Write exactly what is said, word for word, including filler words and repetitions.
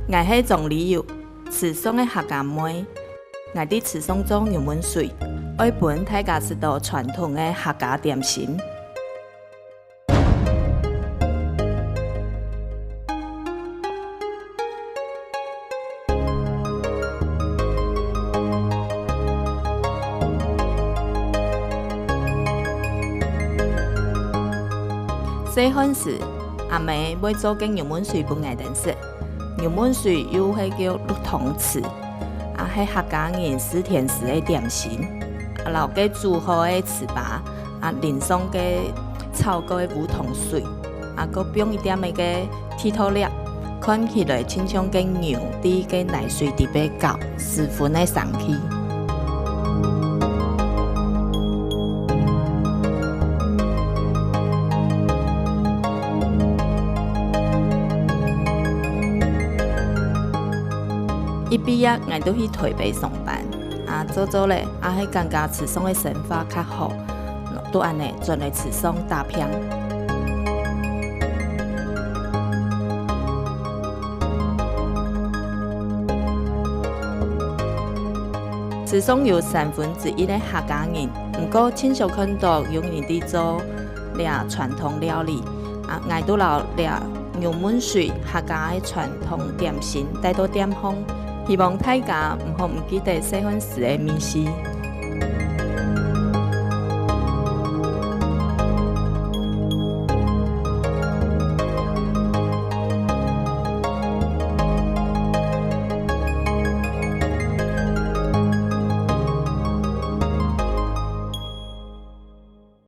𠊎係張麗友，池上个客家妹。𠊎在池上做牛汶水，愛分大家食到傳統个客家點心。 細漢時，阿姆會做个牛汶水分𠊎等食。牛汶水又係叫綠糖粢，啊係客家人食甜食个點心，啊摎該煮好个糍粑，啊淋上該炒過个烏糖水，啊過放一點仔个地桃粒，看起來親像該牛在該泥水底背搞，十分个生趣。 一畢業，𠊎就去臺北上班，啊做做咧，啊係感覺池上个生活較好，就恁仔轉來池上打拚。 池上有三分之一个客家人，毋過盡少看著有人在做這傳統料理。啊𠊎就摎這牛汶水客家个傳統點心帶到店項，希望大家毋好毋記得細漢時个味緒。